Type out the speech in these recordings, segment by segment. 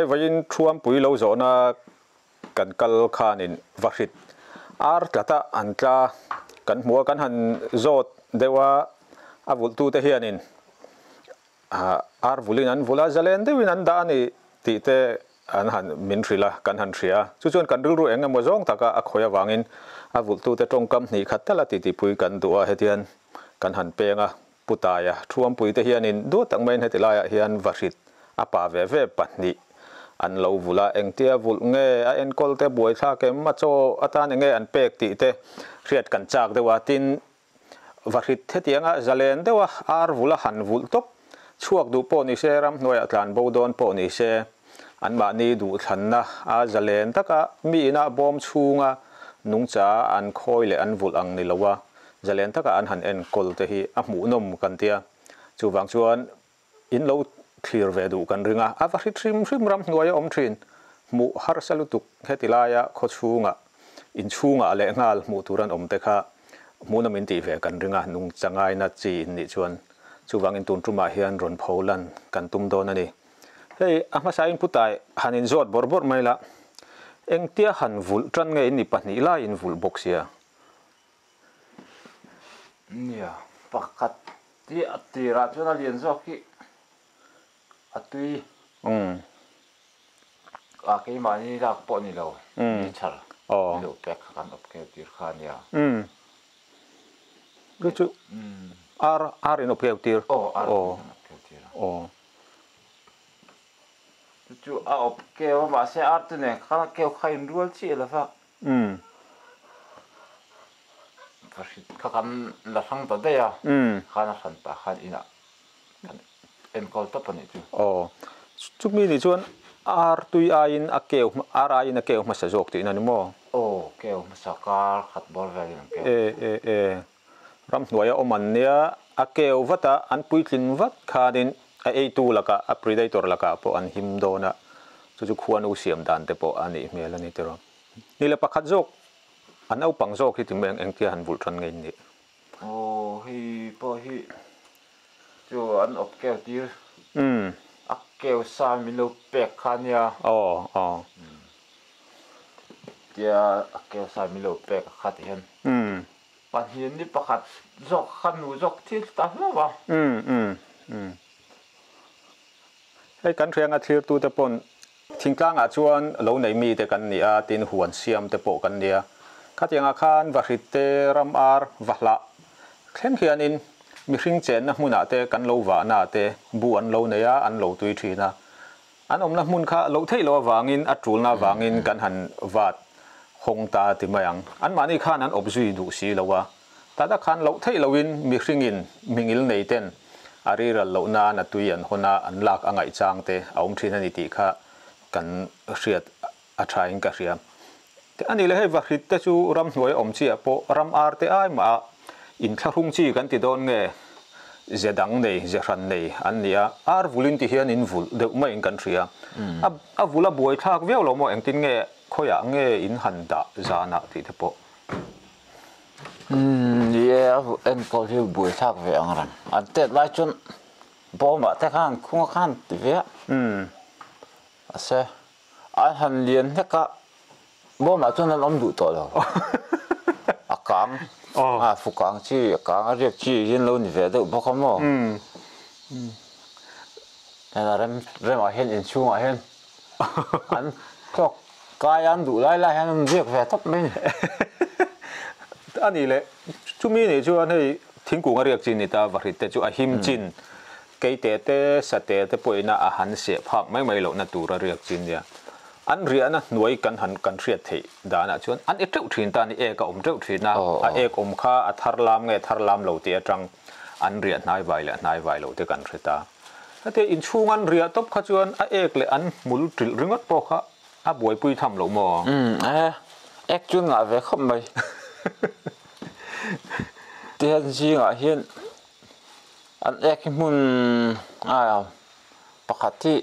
Hei vawiin Thuampui lo zawhna kan kal khanin vahrit ar tlata an tla kan hmu a, kan han zawt deuh a, a vulhtute hianin ar vulin an vulh a, zalen deuhin an dah a ni tih te an han min hrilh a, kan han hria a. Chu chuan kan rilru eng emaw zawng taka a khawi avangin a vulhtute tawngkam hnih khat tala titipui kan duh a, hetian kan han peng a. Pu Taia Thuampuite hianin duat tak maiin heti laiah hian vahrit a pa ve ve pahnih an lo vulh a, engtia vulh nge a enkawl te buaithlak em, a chaw atan enge an pek tih te hriat kan chak deuh a, tin vahrit hetianga zalen deuh a ar vulh a han vulh tawp chhuak duh pawh ni se, ramhnuaiah tlan bo dawn pawh ni se, anmahni duhthlanna a zalen taka mi ina bawm chhunga nungcha an khawi leh an vulh ang ni lo a, Zalen taka an han enkawl te hi a hmuhnawm kan tia, chuvang chuan in lo thlir ve duh kan ring a, a va hrit hrim hrim ramhnuai a awm thin, hmuh harsa lutuk heti laia khaw chhungah, in chhungah leh nghal hmuh tur an awm te kha hmuhnawm in tih ve kan ring a, nungcha ngaina chi in nih chuan chuvangin tun tumah hian rawn pho lan kan tum dawn a ni. Hei a hmasa in putai han in zawt bawrh bawrh mai la, engtia han vulh tan nge in ni pahnih lai in vulh bawk sia? Nia, pakhat hi a tirah chuan a lian zawk hi a tui a keimahni lak pawh ni lo ni chhar ni lo pek kha kan awp keu tir kha a nia. Chu chu ar ar in awp keu tir. Aw ar in awp keu tir a. Chu chu a awp keu a mahse ar te nen khan a keu kha a inrual chiah lo va. Umm. Ka hrit kha kan la hrang ta daih a, khan a hran pah khan inah kan enkawl tawp a nih chu. Aw, chumi nih chuan ar tui aiin a keu ar aiin a keu hmasa zawk tihna ni maw? Aw, keu hmasa kar khat bawr velin an keu hmasa. E e e, ramhnuaia awm an nia, a keu vat a, an puitlin vat khanin a eitu lakah, a predator lakah pawh an him dawn a, chu chu khuanu siam dan te pawh a nih hmel a ni tiraw. Ni le pakhat zawk, a naupang zawk hi ti mai ang engtia han vulh tan ngei nih? Aw hei pawh hi chu an awp keu tir, a keu sa min lo pek kha nia. Aw aw. Tia a keu sa min lo pek a kha ti hian pahnih ni pakhat zawk kha nu zawk thil ta hlauh a. Hei kan hrianga thlirtute pawn Thingtlangah chuan lo nei mite kan ni a, tin huan siam te pawh kan ni a. Khatiangah khan vahrit te, ram ar, vahlah thleng hianin mihring chenna hmunah te kan lo vahna te bu an lo nei a, an lo tui thin a. An awmna hmun kha loh theih loh avangin a tulna avangin kan han vat hawng ta ti mai ang. Anmahni khan an awp zui duh si lo a. Tata khan loh theih loin mihringin mingil nei ten a riral loh nan a tui an hawn a, an lak a ngaih chang te a awm thin a ni tih kha kan hriat a tha in ka hria. A nih leh hei vahrit te chu ramhnuai awm chiah pawh ram ar te ai mah a inthlahrung chi kan ti dawn nge ze dang nei, ze hran nei an ni a, ar vulin ti hian in vulh deuh maiin kan hria. A vul a buai thlak viau lo maw engtin nge khawiah nge in han dah zanah tih te pawh. Umm ni e, a enkawl hi buai thlak ve ang reng. An tet lai chuan bawmah te khan khunga khan ti ve a. Mahse an han lian hlek a, bawmah chuan an awm duh tawh lo. A kang, a fu kang chi, a kang a riak chi hian lo ni ve deuh bawk a maw. Heng a rem remah hian inchhungah hian an tawk kai an duh lai lai hian an riak ve tawp mai a ni. A nih leh chumi nih chuan hei thingkung a riak chin ni ta vahrit te chu a him chin keite te sate te pawhin a han seh phak mai mai lohna tur a riak chin nia. An riahna hnuai kan han kan hriat theih danah chuan an e teuh thin ta a ni, ek a awm teuh thin a, a ek awm kha a thar lam nge thar lam lo tih atang an riah hnai vai leh hnai vai lo te kan hre ta. Hetiang inchhung an riah tawp kha chuan a ek leh an hmul ṭilh ringawt pawh kha a buaipui tham lo maw? Umm e, ek chu ngah ve khawp mai. Tihian zingah hian an ek hi hmun a pakhat hi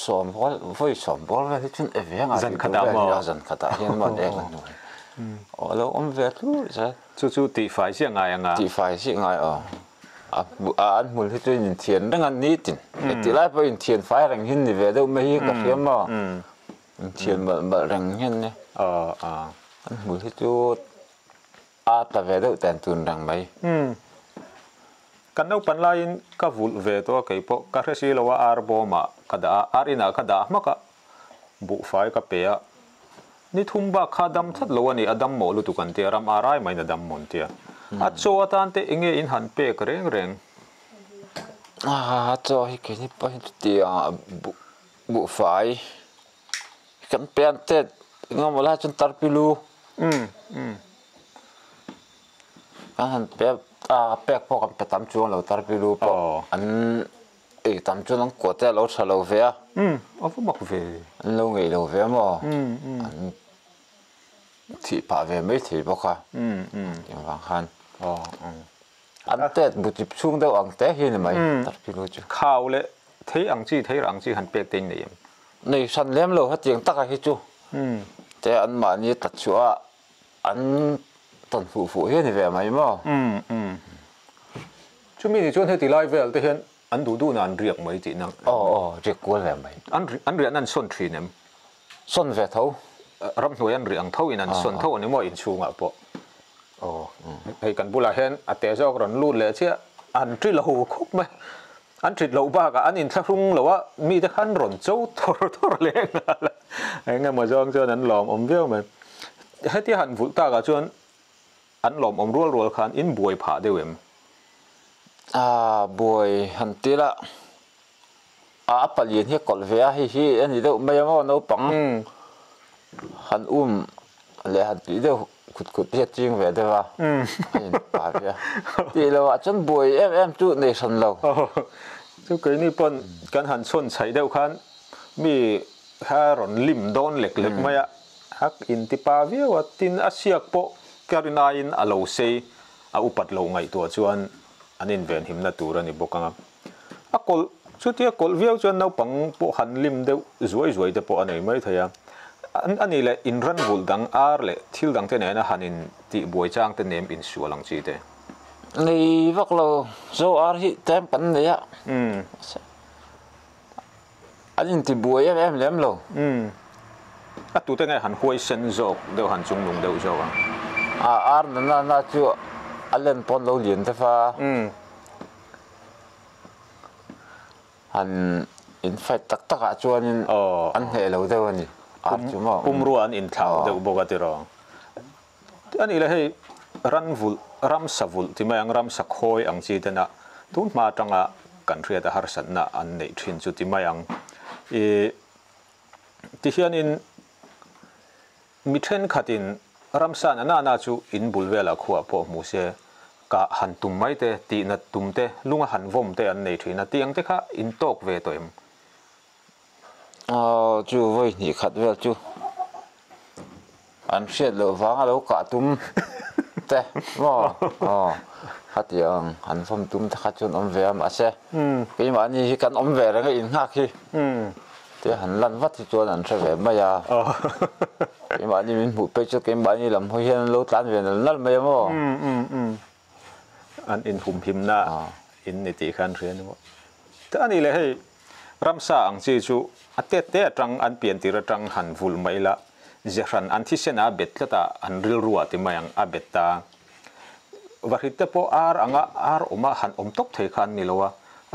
sawm rual vawi sawm rual vel hi chuan e ve anga Zan khatah maw? A zan khatah hian maw an ek a hnu hi. Aw a lo awm ve tlur zel. Chu chu tihfai chiah ngai anga? Tihfai chiah ngai aw. A an hmul hi chu inthian reng a ni tin. Tih lai pawh inthian fai reng hi ni ve deuh mai hi ka hria maw? Inthian malh malh reng hian ni. An hmul hi chu a tla ve deuh ten tun reng mai. Kan naupan laiin ka vulh ve tawh a kei pawh ka hre si lo a ar bawmah ka dah a, ar inah ka dah hmak a, buhfai ka pe a. Ni thum bak kha dam tlat lo a ni, a dam mawh lutuk an tia, ram ar ai maiin a dam mawn tia. A chaw atan te enge in han pek reng reng? A chaw hi keini pawh hi chuti ang buhfai kan pe an tet engemaw lai chuan tarpilu kan han pe a, pek pawh kan pe tam chuang lo tarpilu pawh an Ei tam chuan an kuah te a lo tha lo ve a. Umm, a va mak ve. An lo ngeih lo ve a maw? Umm, umm. An thih phah ve mai thei bawk a. Umm, umm. Tih vang khan. Aw, umm. An tet bu chip chhung deuh ang te hi ni mai, tarpilu chu. Khau leh thei ang chi, thei rah ang chi han pek te in nei em? Nei hran lem lo hetiang taka hi chu. Umm. Te anmahni tlat chhuah a an tawn fuh fuh hi a ni ve mai maw? Umm, umm. Chumi ni chuan heti lai vel te hian an duh duhna an riak mai tihna. Aw aw, riak kual ve mai. An an riahna an sawn thin em? Sawn ve tho. Ramhnuai an riah ang tho in an sawn tho a ni maw inchhungah pawh. Aw, hei kan bulah hian a te zawk rawn lut leh chiah an ṭi lo khawp mai. An ṭit loh bakah an inthlahrung lo a, mite khan rawn cho thawr thawr leh nghal a. Engemaw zawng chuan an lawmawm viau mai. Hetia han vulh takah chuan An lawmawm rual rual khan in buai phah deuh em? A buai han ti la, a palian hi a kawlh ve a, hei hi a ni deuh mai a maw naupang han um leh han tih deuh khut khut hi a ching ve deuh a, a in pa ve a. Tih loh ah chuan buai em em chu nei hran lo. Chu keini pawn kan han chhawn chhaih deuh khan mi kha rawn lim dawn lek lek mai a. Hak in ti pa viau a, tin a siak pawh ka rin aiin a lo sei, a upat loh ngaihtuah chuan an invenhimna tur a ni bawk ang a. A kawlh, chutia kawlh viau chuan naupang pawh han lim deuh zuai zuai te pawh a nei mai thei a. A nih leh inran vulh dang ar leh thil dang te nena han in tih buai chang te nem insual ang chi te. Nei vak lo, zo ar hi tlem kan nei a. An inti buai em em lem lo. Umm. A tute nge han huaisen zawk deuh han chungnung deuh zawk ang? A ar na na na chu a len pawn lo lian deuh a. Umm. Han in fight tak tak ah chuanin an hneh lo deuh a ni. Ar chu maw? Pumrua an inthlau deuh bawk a tiraw? A nih le hei ran vulh, ramsa vulh ti mai ang, ramsa khawi ang chi tena tun hma atanga kan hriat a harsatna an neih thin chu ti mai ang. I ti hianin mi thenkhatin ramsa na na na chu in bul velah khuah pawh hmu se kah han tum mai te, tihnat tum te, lunga han vawm te an nei thin a, tiang te kha in tawk ve tawh em? Aw chu vawi hnih khat vel chu an hriat loh vanga lo kah tum te maw aw khatiang an vawm tum te kha chuan awm ve a mahse keimahni hi kan awm ve reng a innghak hi te han lan vat hi chuan an hre ve mai a keimahni min hmuh phei chu keimahni lam hawi hian an lo tlan ve nal nal mai a maw. An inhumhimna in ni tih kha an hria a ni maw. A nih leh hei ramsa ang chi chu a tet te atang an pian tir atang han vulh mai la, ze hran an thisen a bet tlat a, an rilru ah ti mai ang a bet ta. Vahrit te pawh ar anga ar awm a han awm tawp thei kha an ni lo a,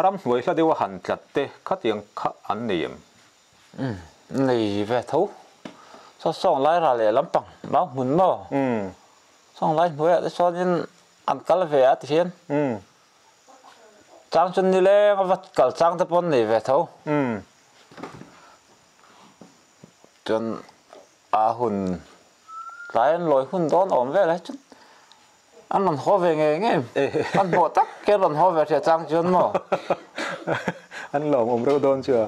ramhnuai hla deuh a han tlat te khatiang kha an nei em? Umm nei ve tho. Saw sawng lai ra leh lampang mau hmun maw? Umm. Sawng lai hnuaiah te chuanin an kal ve a ti hian. Umm. Chang chu nileng a va kal chang te pawh an nei ve tho. Umm. Chuan a hun tlai an lawi hun dawn awm vel ai chuan an rawn haw ve ngei ngei. An hnawh tak ke an rawn haw ve hria chang chuan maw. An lawm awm reuh dawn chu a.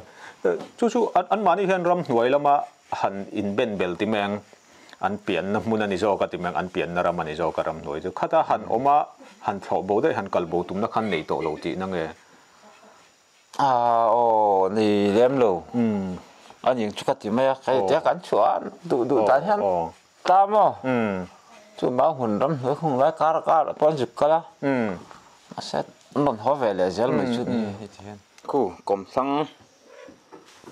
Chu chu anmahni hian ramhnuai lama han inben bel ti mai ang. An pianna hmun a ni zawk a ti mai ang, an pianna ram a ni zawk a ramhnuai chu. Khata han awm a, han thlawh bo daih, han kal bo tumna khan nei tawh lo tihna nge? Aaa aw nei lem lo. A ning chu ka ti mai a, kei tia kan chhuah a, duh duh dan hian ta maw? Chu mau hmun ramhnuai khung lai kar kar ah pawh an zuk kal a, mahse. An rawn haw ve leh zel mai chu ni heti hian. Khu kawmthlang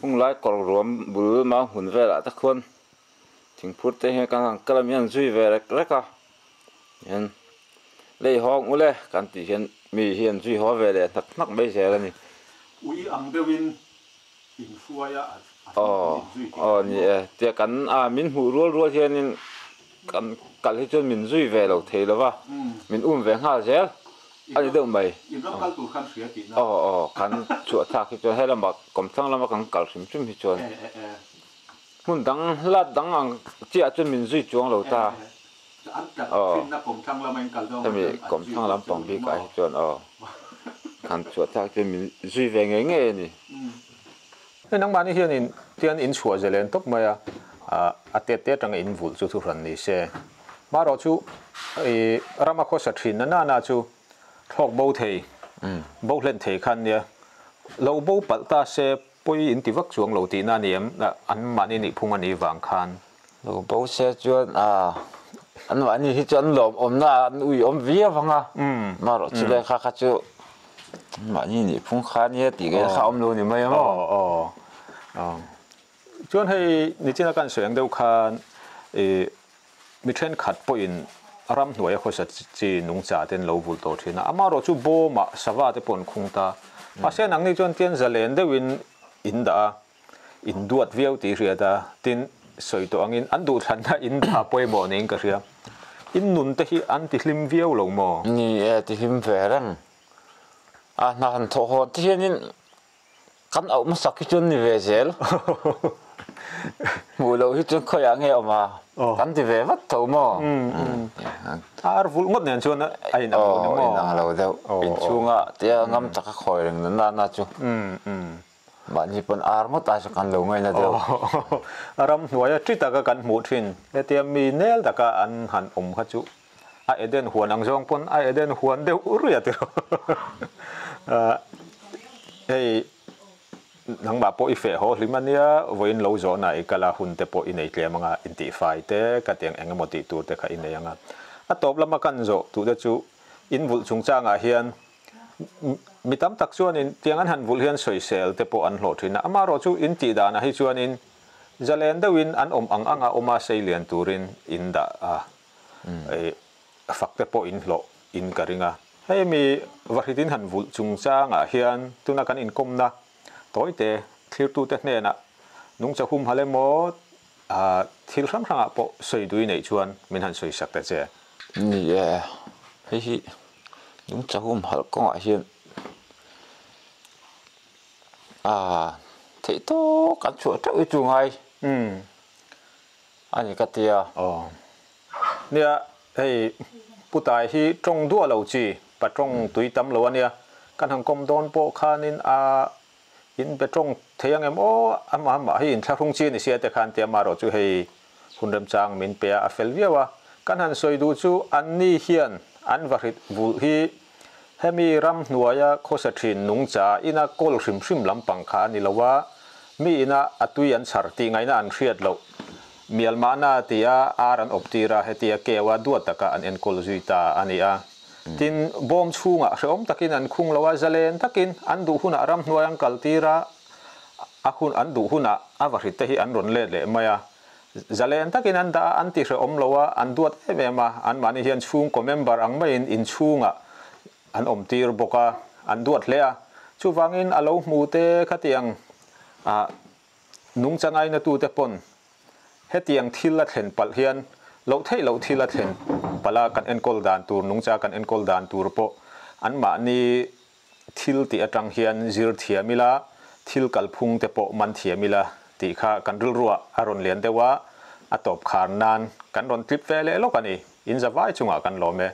hung lai kawr ruam bul mau hmun velah te khuan thingphur te hian kan han kal a min han zui ve rek rek a hian lei hawng ule kan tih hian mi hi an zui haw ve leh hnak hnak mai zel a ni. Ui ang deuhin inhruai a Aw aw ni e tia kan a min hmuh rual rual hianin kan kal hi chuan min zui ve lo thei lo va min um ve nghal zel a ni deuh mai. In ram kal tur khan hria tihna. Aw aw kan chhuah thlak hi chuan helama kawmthlang lama kan kal hrim hrim hi chuan hmun dang hlat dang ang chiah chuan min zui chuang lo ta. Aw hemi kawmthlang lampang bikah hi chuan aw kan chhuah thlak chuan min zui ve ngei ngei a ni. Hei nangmahni hianin tian in chhuah zelen tawp mai a, a tet te atanga in vulh chu thuhran ni se. Marawh chu i rama khawsa thin na nana chu thlawk bo thei, bo hlen thei kha an nia. Lo bo palh ta se pawi in ti vak chuang lo tihna a ni em? An mahni nih phung a nih vang khan. Lo bo se chuan an mahni hi chu an lawmawmna an uiawm viau ang a, marawh chu lehkha kha chu Mahni nih phung kha nia tih ka kha awm lo ni mai a maw? Aw aw. Chuan hei nichina kan sawi ang deuh khan i mi thenkhat pawhin ramhnuaia khawsa chi nungcha te an lo vulh tawh thin a, amaherawh chu bawmah sava te pawh an khung ta. Mahse nangni chuan tian zalen deuhin in dah a, in duat viau tih hriat a, tin sawi tawh angin an duhthlanna in dah pawimawh niin ka hria. In nun te hi an ti hlim viau lo maw? Ni e, ti hlim ve reng. A hna han thawh hawn te hianin kan auh hmasak hi chuan ni ve zel. Hmuh loh hi chuan khawiah nge awm a? Kan ti ve vat tho maw? Ar vulh ngawt nen chuan a inang lo ni maw? Aw, inang lo deuh. Inchhunga tia ngam taka khawi reng na nana chu. Mahni pawn ar ngawt ai chu kan lo ngaina deuh. A ramhnuaia ṭi taka kan hmuh ṭhin. Hetia mi nel taka an han awm kha chu a Eden huan ang zawng pawn a Eden huan deuh ria tiraw. Hei nangmah pawh i feh haw hlim ania, vawiin lo zawhna i kal a hun te pawh i nei tlem anga intihfai te ka tiang eng emaw tih tur te kha i nei anga. A tawp lama kan zawh duh te chu in vulh chungchangah hian Mi tam tak chuanin tiang an han vulh hian sawisel te pawh an hlawh thin a, amaherawh chu in tih danah hi chuanin zalen deuhin an awm ang anga awma sei lian turin in dah a, fak te pawh in hlawh in ka ring a. Hei mi vahrit in han vulh chungchangah hian tuna kan inkawmna tawite thlirtute hnenah nungcha humhalh emaw thil hrang hrangah pawh sawi dui neih chuan min han sawi sak ta che. Ni e, hei hi nungcha humhalh kawngah hian theih tawk an chhuah teuh hi chu ngai a ni ka ti a. Aw, nia hei Putai hi tawng duah lo chi, pa tawng tui tam lo a nia, kan han kawm dawn pawh khanin a In be tawng thei ang em aw, amah amah hi inthlahrung chi a ni sia te khan tia amaherawh chu hei hun remchang min pe a, a fel viau a. Kan han sawi duh chu anni hian an vahrit vulh hi hemi ramhnuaia khawsa thin nungcha ina kawl hrim hrim lampang kha a ni lo a, mi ina a tui an chhar tih ngaihna an hriat loh mial mahna tia ar an awp tir a, hetia keua duat taka an enkawl zui ta a ni a. Tin, bawm chhungah hrehawm takin an khung lo a, zalen takin an duh hunah ramhnuai an kal tir a, a hun an duh hunah a vahrit te hi an rawn let leh mai a. Zalen takin an dah a, an ti hrehawm lo a, an duat em em a, anmahni hian chhungkaw member ang maiin inchhungah an awm tir bawk a, an duat hle a. Chuvangin a lo hmu te khatiang ah nungchang ainatute pawn Hetiang thil a thlen palh hian loh theih loh thil a thlen palh a, kan enkawl dan tur, nungcha kan enkawl dan tur pawh anmahni thil tih atang hian zir thiam ila, thil kalphung te pawh man thiam ila tih kha kan rilruah a rawn lian deuh a, a tawp khar nan kan rawn tlip ve leh lawk a ni. In zavai chungah kan lawm e.